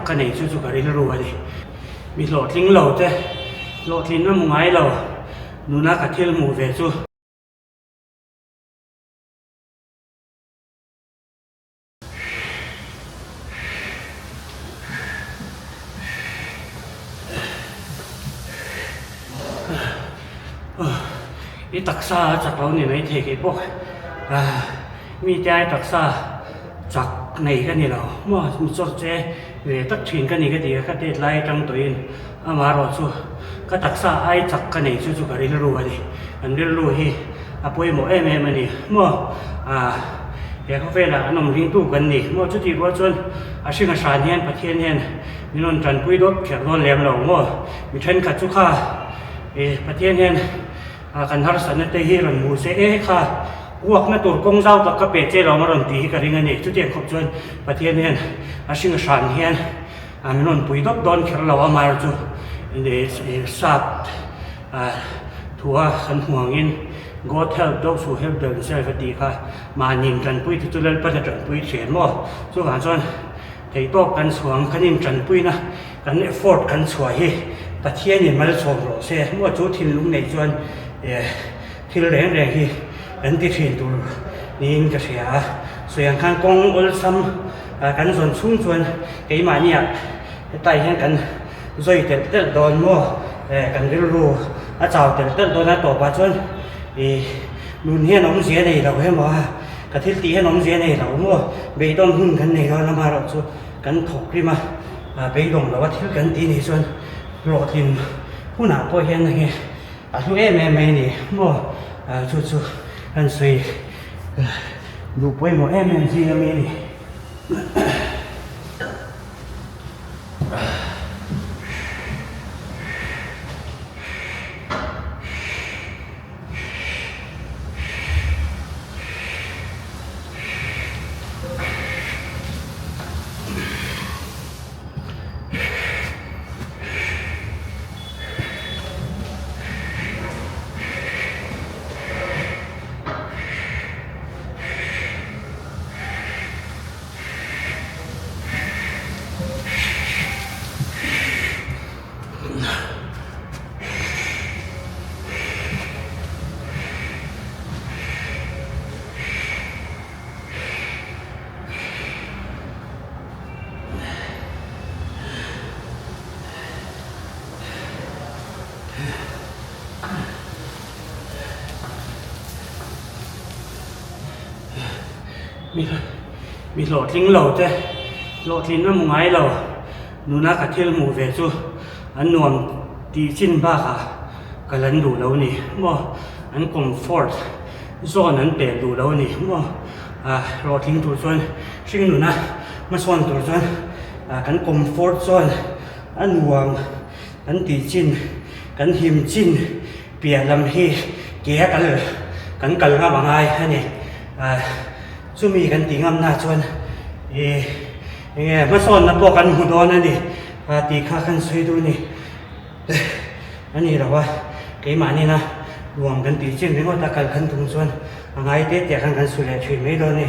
chak ka nei chu chu ka rilru a ni. Mi hlawhtling lo te, hlawhtlinna hmu ngai lo nuna ka thil hmuh ve chu. I taksa a chak lo ni mai thei kei pawh mite ai taksa chak nei ka ni lo maw mi chawr che ve tak thin ka ni ka ti a ka tet lai atang tawhin amaherawh chu ka taksa ai chak ka nei chu chu ka rilru a ni kan rilru hi a pawimawh em em a ni maw ah he khawvelah an awm ringtu kan ni maw chutih rual chuan a hring a hran hian Pathian hian min rawn tanpui dawt kher dawn lem lo maw mi thenkhat chu kha ih Pathian hian ah kan harsatna te hi rawn hmu se e kha uakna tur kawng zau tak ka pe che lo a rawn tih hi ka ring a ni chutiang khawp chuan Pathian hian a hring a hran hian ah min rawn pui dawt dawn kher lo a amaherawhchu ih sap ah thua kan hmu angin God help those who help themselves a tih kha mahni in tanpui te chu Lalpan a tanpui thin maw chuvang chuan theihtawp kan chhuang kan intanpuina kan effort kan chhuah hi Pathian in malsawm rawh se maw chu thinlung nei chuan eh thil reng reng hi kan ti thin tur niin ka hria a sawi ang khan kawng awlsam kan zawn chhung chuan keimahniah hetlai hian kan zawi telh telh dawn maw eh kan rilru a chau telh telh dawn a tawpah chuan ih nun hian awmzia nei lo emaw a ka thil tih hian awmzia nei lo maw beidawn hun kan nei dawn amaherawh chu kan thawk rim a ah beidawng lo a thil kan tih nih chuan hlawhtlin hunah pawh hian hei a hlu em em mai a ni maw ah chu chu kan sawi duh pawimawh em em zing ami a ni. Mi hlawhtling lo te hlawhtlinna hmu ngai lo nuna ka thil hmuh ve chu an nuam tih chin bakah ka lan duh lo ni maw an comfort zone an pel duh lo ni maw ah hlawhtling tur chuan hring nuna hmasawn tur chuan ah kan comfort zone a nuam kan tih chin kan him chin piah lam hi ke a kal kan kal ngam a ngai a ni ah chumi kan tih ngam na chuan ih eng nge hmasawnna pawh kan hmu dawn a ni ah tih kha kan sawi duh a ni a ni lo a keimahni na nuam kan tih chin ringawt a kal kan tum chuan a ngai te te khan kan su leh thin mai dawn a ni.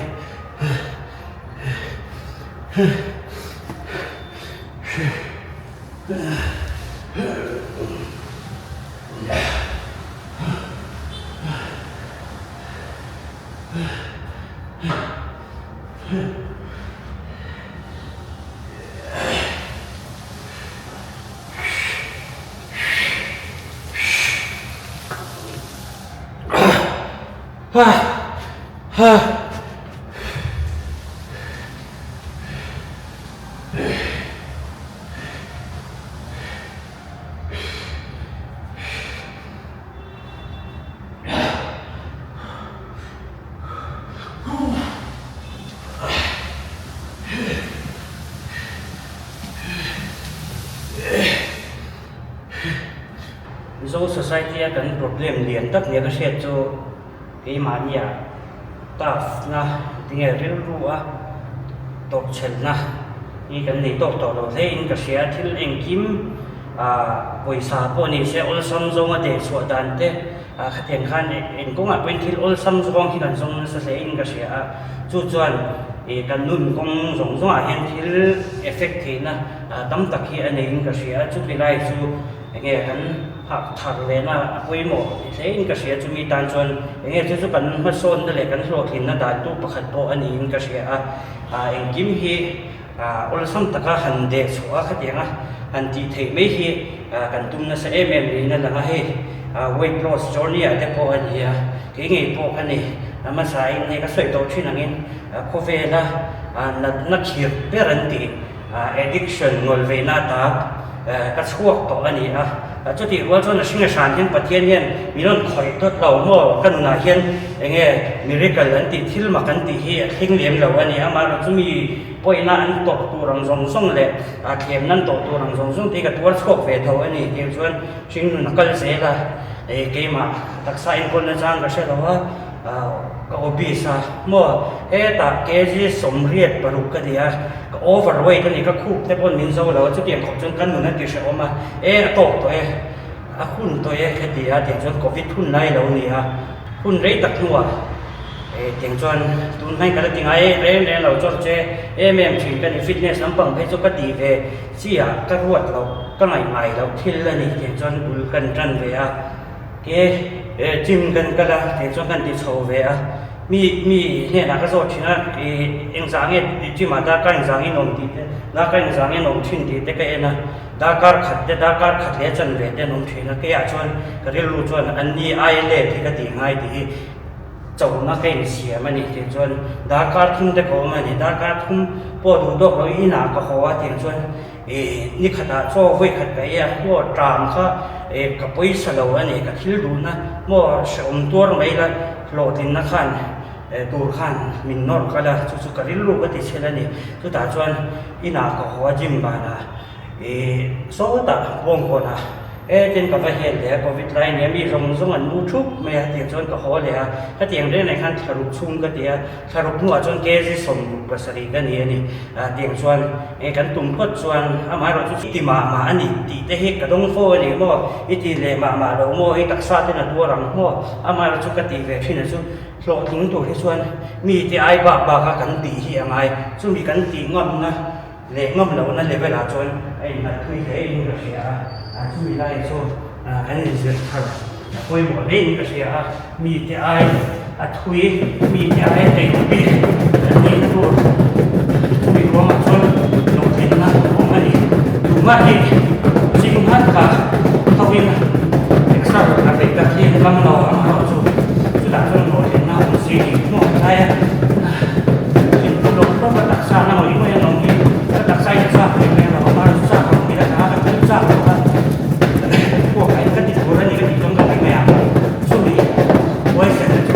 Mizo society a kan problem lian tak nia ka hriat chu keimahnia tough na tinge rilru a tawrhchhelna hi kan nei tawk tawh lo hle in ka hria thil engkim ah pawisa pawh ni se awlsam zawnga dehchhuah dan te ah khatiang khan eng kawngah pawhin thil awlsam zawng hi kan zawng nasa hle in ka hria a chu chuan. Ih kan nun kawng zawng zawngah hian thil effect theihna tam tak hi a neiin ka hria a, chuti lai chu eng nge kan hak thar lehna a pawimawh hlein ka hria chumi tan chuan eng nge chu chu kan hmasawnna leh kan hlawhtlinna dan tu pakhat pawh a niin ka hria a, ah engkim hi ah awlsam taka han deh chhuah a khatiang a han tih theih mai hi ah kan tum nasa em em niin a lang a hei ah weight loss journey ah te pawh a ni a kei ngei pawh ka ni a hmasain hei ka sawi tawh thin angin khawvela natna khir ber an tih addiction ngawl veina ata ka chhuak tawh a ni a, chutih rual chuan a hring a hran hian Pathian hian min rawn khawih dawt lo maw ka nunah hian eng nge miracle an tih thil mak an tih hi a thleng lem lo a ni a, amaherawhchu chumi pawina an tawrh tur ang zawng zawng leh thlemna an tawh tur ang zawng zawng te hi ka tuar chhuak ve tho a ni tih chuan hring nun a kal zel a, keimah taksa enkawlna chang ka hre lo a. Ka obese a maw hetah kg 86 ka ni a, ka over weight a ni, ka khup te pawn min zo lo a, chutiang khawp chuan ka nun a ti hrehawm a, e a tawk tawh e, a hun tawh e ka ti a, tiang chuan covid hun lai lo ni a, hun rei tak hnuah e tiang chuan tun hmain ka la ti ngai reng reng lo chawr che em em thin ka ni, fitness lampang phei chu ka tih ve chiah ka ruat loh ka ngaih ngai loh thil a ni tiang chuan bul kan tan ve a. Ke gym kan kal a tih chuan kan ti chho ve a, mi mi hnenah ka zawt thin a ih engzah nge gym ah darkar engzah nge an awm tih te darkar engzah nge an awm thin tih te ka en a, darkar khat te darkar khat leh chanve te an awm thin a, keiah chuan ka rilru chuan an ni aia let hi ka tih ngai tih hi chona ka insiam a ni tih chuan darkar thum te ka awm a ni, darkar thum pawh duh tawk lo inah ka haw a tih chuan. Ih ni khatah chaw vawi khat ka ei a, maw ṭam kha ih ka pawisa lo a ni, ka thil duhna maw hrehawm tuar mai la hlawhtlinna khan tur khan min nawr kal a, chu chu ka rilru ka ti chhel a ni. Chutah chuan inah ka haw a gym banah ih sawtah bawngkawnah e tin ka va hel leh a, covid lai nia mi zawng zawng an mu thup mai a tiang chuan ka haw leh a, hetiang reng reng khan thlaruk chhung ka ti a. Thlaruk hnuah chuan kg 67 ka ni a ni. Tiang chuan eng kan tum phawt chuan amaherawh chu ti mah mah a ni tih te hi ka dawng fo a ni maw? I ti leh mah mah lo maw? I taksa ten a tuar ang maw? Amaherawh chu ka tih ve thin a chu hlawhtling tur hi chuan mi te ai bak bak a kan tih hi a ngai. Chumi kan tih ngamna leh ngam lohna level ah chuan a innghat thui hle in ka hria a, chumi lai chu kan inzir thar a pawimawh hle in ka hria a, mite ai a thui, mite ai a tei bik an nih tur chumi ruangah chuan hlawhtlinna a awm a ni. Tumah hi zing nghat kha tho in exer a beih tak hi an kam lo ang erawh chu chutah chuan hlawhtlinna a awm si tih hmuh a tlai a. Thingpui lawk lawk a taksa na ngawih ngawih an awm hi ka taksa in a chak reng reng lo a, mar chu chak lo mila tha ka thil chak lo a, pawh ka in ka ti tur a ni ka tih chuan ka ti mai ang chumi huaisen na chu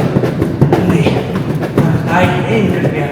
an nei tlai hle in ka hria.